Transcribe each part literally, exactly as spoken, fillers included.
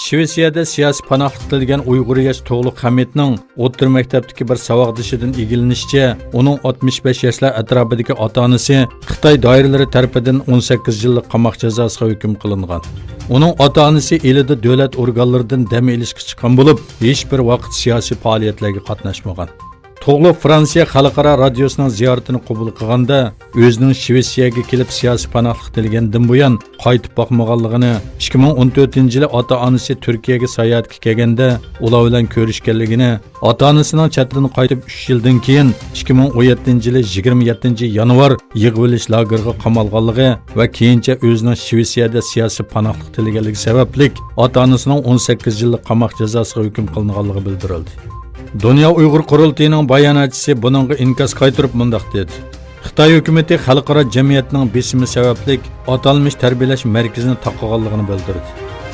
شىۋېتسىيەدە سىياسىي پاناھلىق تىلىگەن ئۇيغۇر ياش تۇغلۇق خەمىتنىڭ ئوتتۇرا مەكتەپتىكى بىر ساۋاقدىشىدىن ئىگىلىنىشىچە، ئۇنىڭ ئاتمىش بەش ياشلار ئەتراپىدىكى ئاتا-ئانىسى خىتاي دائىرىلىرى تەرىپىدىن ئون سەككىز يىللىق قاماق جازاسىغا ھۆكۈم قىلىنغان. ئۇنىڭ ئاتا-ئانىسى ئىلىدا دۆلەت ئورگانلىرىدىن دەم ئېلىشقا چىققان بولۇپ، ھېچبىر ۋاقىت سىياسىي پائالىيەتلەرگە قاتناشمىغان. تۇغلۇق فرانسىيە خەلقئارا رادىيوسىنىڭ زىيارىتىنى قوبۇل قىلغاندا، ئۆزىنىڭ شىۋېتسىيەگە كېلىپ سىياسىي پاناھلىق تىلىگەندىن بۇيان قايتىپ باقمىغانلىقىنى، ئىككى مىڭ ئون تۆتىنچى يىلى ئاتا-ئانىسى تۈركىيەگە ساياھەتكە كەلگەندە ئۇلار بىلەن كۆرۈشكەنلىكىنى، ئاتا-ئانىسىنىڭ چەتتىن قايتىپ ئۈچ يىلدىن كېيىن، ئىككى مىڭ ئون يەتتىنچى يىلى يىگىرمە يەتتىنچى يانۋار يىغىۋېلىش لاگېرىغا قامالغانلىقى ۋە كېيىنچە ئۆزىنىڭ شىۋېتسىيەدە سىياسىي پاناھلىق تىلىگەنلىكى سەۋەبلىك ئاتا-ئانىسىنىڭ ئون سەككىز يىللىق قاماق جازاسىغا ھۆكۈم قىلىنغانلىقى بىلدۈرۈلدى. دۇنيا ئۇيغۇر قۇرۇلتىيىنىڭ باياناتچىسى بۇنىڭغا ئىنكاس قايتۇرۇپ مۇنداق دېدى: خىتاي ھۆكۈمىتى خەلقئارا جەمئىيەتنىڭ بېسىمى سەۋەبلىك ئاتالمىش تەربىيەلەش مەركىزىنى تاقىغانلىقىنى بىلدۈردى.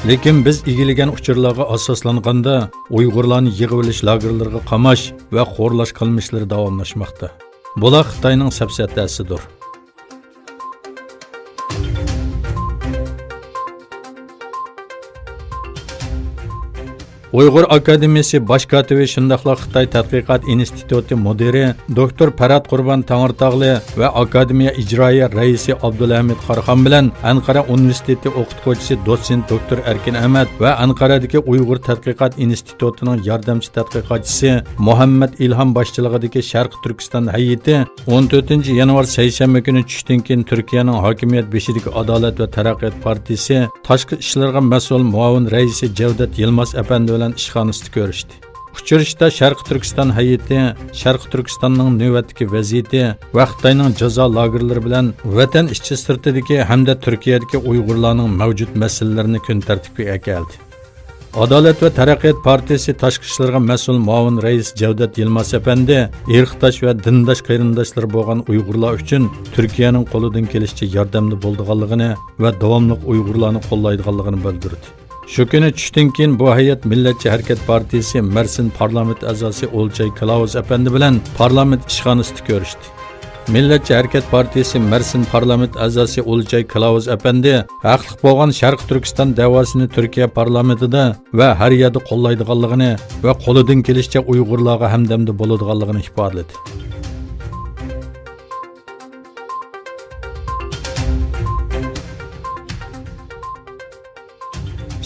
لېكىن بىز ئىگىلىگەن ئۇچۇرلارغا ئاساسلانغاندا، ئۇيغۇرلارنى يىغىۋېلىش لاگېرلىرىغا قاماش ۋە خورلاش قىلمىشلىرى داۋاملاشماقتا. بۇلار خىتاينىڭ سەپسەتەسىدۇر. ئۇيغۇر ئاكادېمىيىسى باش كاتىپى، شۇنداقلا خىتاي تەتقىقات ئىنستىتۇتى مۇدىرى دوكتور پەرھات قۇربان تەڭرىتاغلى ۋە ئاكادېمىيە ئىجرائىيە رەئىسى ئابدۇلھەمىد قاراخان بىلەن ئەنقەرە ئۇنىۋېرسىتېتى ئوقۇتقۇچىسى دوتسېنت دوكتور ئەركىن ئەمەت ۋە ئەنقەرەدىكى ئۇيغۇر تەتقىقات ئىنستىتۇتىنىڭ ياردەمچى تەتقىقاتچىسى مۇھەممەد ئىلھام باشچىلىقىدىكى شەرقىي تۈركىستان ھەيئىتى ئون تۆتىنچى يانۋار سەيشەنبە كۈنى چۈشتىن كېيىن تۈركىيەنىڭ ھاكىمىيەت بېشىدىكى ئادالەت ۋە تەرەققىيات پارتىيىسى تاشقى ئىشلارغا مەسئۇل مۇئاۋىن رەئىسى جەۋدەت يىلماز ئەپەندى بىلەن ئىشخانىسىدا كۆرۈشتى. ئۇچرىشىشتا شەرقىي تۈركىستان ھەيئىتى، شەرقىي تۈركىستاننىڭ نۆۋەتتىكى ۋەزىيىتى ۋە خىتاينىڭ جازا لاگېرلىرى بىلەن ۋەتەن ئىچى سىرتىدىكى ھەمدە تۈركىيەدىكى ئۇيغۇرلارنىڭ مەۋجۇت مەسىلىلىرىنى كۈن تەرتىپكە ئەكەلدى. ئادالەت ۋە تەرەققىيات پارتىيىسى تاشقى ئىشلىرىغا مەسئۇل مۇئاۋىن رەئىس جەۋدەت يىلماز ئەپەندى ئىرقداش ۋە دىنداش قېرىنداشلىرى بولغان ئۇيغۇرلار ئۈچۈن تۈركىيەنىڭ قولىدىن كېلىشىچە ياردەمدە بولىدىغانلىقىنى ۋە داۋاملىق ئۇيغۇرلارنى قوللايدىغانلىقىنى بىلدۈردى. شۇ كۈنى چۈشتىن كېيىن بۇ ھەيئەت مىللەتچى ھەرىكەت پارتىيىسى مەرسىن پارلامېنت ئەزاسى ئولچاي كلاۋز ئەپەندى بىلەن پارلامېنت ئىشخانىسىدا كۆرۈشتى. مىللەتچى ھەرىكەت پارتىيىسى مەرسىن پارلامېنت ئەزاسى ئولچاي كلاۋز ئەپەندى ھەقلىق بولغان شەرقىي تۈركىستان دەۋاسىنى تۈركىيە پارلامېنتىدا ۋە ھەر يەردە قوللايدىغانلىقىنى ۋە قولىدىن كېلىشىچە ئۇيغۇرلارغا ھەمدەمدە بولىدىغانلىقىنى ئىپادىلىدى.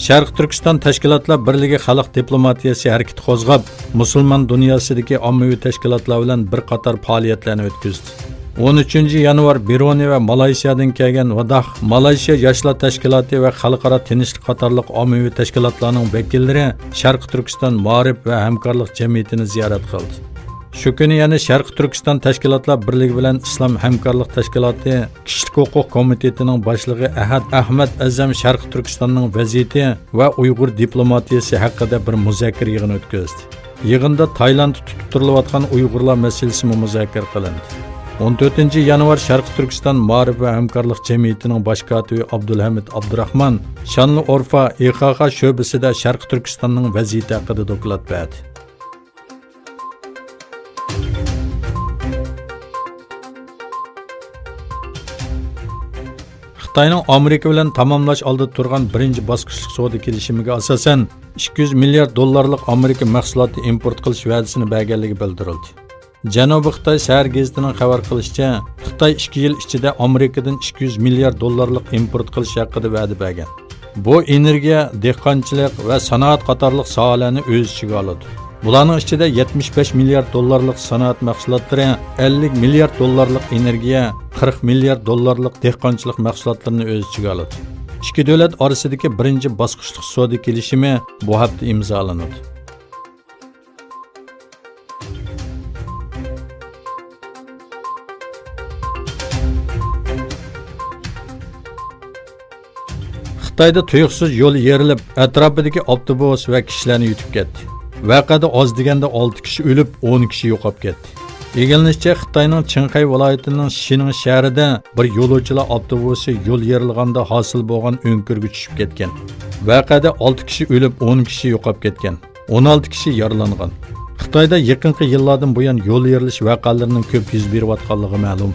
شەرقىي تۈركىستان تەشكىلاتلار بىرلىكى خەلق دىپلوماتىيەسى ھەرىكىتى قوزغاپ، مۇسۇلمان دۇنياسىدىكى ئاممىۋى تەشكىلاتلار بىلەن بىر قاتار پائالىيەتلەرنى ئۆتكۈزدى. ئون ئۈچىنچى يانۋار بىرۇنى ۋە مالايسىيادىن كەلگەن ۋاداھ، مالايسىيا ياشلار تەشكىلاتى ۋە خەلقئارا تىنچلىق قاتارلىق ئاممىۋى تەشكىلاتلارنىڭ ۋەكىللىرى شەرقىي تۈركىستان مائارىپ ۋە ھەمكارلىق جەمئىيىتىنى زىيارەت قىلدى. شۇ كۈنى يەنە شەرقىي تۈركىستان تەشكىلاتلار بىرلىكى بىلەن ئىسلام ھەمكارلىق تەشكىلاتى كىشىلىك ھوقۇق كومىتېتىنىڭ باشلىقى ئەھەت ئەھمەت ئەزەم شەرقىي تۈركىستاننىڭ ۋەزىيىتى ۋە ئۇيغۇر دىپلوماتىيىسى ھەققىدە بىر مۇزاكىرە يىغىنى ئۆتكۈزدى. يىغىندا تايلاندتا تۇتۇپ تۇرۇلۇۋاتقان ئۇيغۇرلار مەسىلىسىمۇ مۇزاكىرە قىلىندى. ئون تۆتىنچى يانۋار شەرقىي تۈركىستان مائارىپ ۋە ھەمكارلىق جەمئىيىتىنىڭ باش كاتىپى ئابدۇلھەمىد ئابدۇراخمان شانلىئورفا ئىخاخا شۆبىسىدە شەرقىي تۈركىستاننىڭ ۋەزىيىتى ھەققىدە دوكلات بەردى. خىتاينىڭ ئامېرىكا بىلەن تاماملاش ئالدىدا تۇرغان بىرىنچى باسقۇچلۇق سودا كېلىشىمىگە ئاساسەن، ئىككى يۈز مىليارد دوللارلىق ئامېرىكا مەھسۇلاتى ئىمپورت قىلىش ۋەدىسىنى بەرگەنلىكى بىلدۈرۈلدى. جەنۇبىي خىتاي سەھەر گېزىتىنىڭ خەۋەر قىلىشىچە، خىتاي ئىككى يىل ئىچىدە ئامېرىكىدىن ئىككى يۈز مىليارد دوللارلىق ئىمپورت قىلىش ھەققىدە ۋەدە بەرگەن. بۇ ئېنېرگىيە، دېھقانچىلىق ۋە سانائەت قاتارلىق ساھەلەرنى ئۆز ئىچىگە ئالىدۇ. بۇلارنىڭ ئىچىدە يەتمىش بەش مىليارد دوللارلىق سانائەت مەھسۇلاتلىرى، ئەللىك مىليارد دوللارلىق ئېنېرگىيە، قىرىق مىليارد دوللارلىق دېھقانچىلىق مەھسۇلاتلىرىنى ئۆز ئىچىگە ئالىدۇ. ئىككى دۆلەت ئارىسىدىكى بىرىنچى باسقۇچلۇق سودا كېلىشىمى بۇ ھەپتە ئىمزالىنىدۇ. خىتايدا تۇيۇقسىز يول يېرىلىپ، ئەتراپىدىكى ئاپتوبۇس ۋە كىشىلەرنى يۇتۇپ كەتتى. ۋەقەدە ئاز دېگەندە ئالتە كىشى ئۆلۈپ، ئون كىشى يوقاپ كەتتى. ئىگىلىنىشىچە، خىتاينىڭ چىڭخەي ۋىلايىتىنىڭ شىنىڭ شەھىرىدە بىر يولۇچىلار ئاپتوبۇسى يول يېرىلغاندا ھاسىل بولغان ئۆڭكۈرگە چۈشۈپ كەتكەن. ۋەقەدە ئالتە كىشى ئۆلۈپ، ئون كىشى يوقاپ كەتكەن. ئون ئالتە كىشى يارىلانغان. خىتايدا يېقىنقى يىللاردىن بۇيان يول يېرىلىش ۋەقەلىرىنىڭ كۆپ يۈز بېرىۋاتقانلىقى مەلۇم.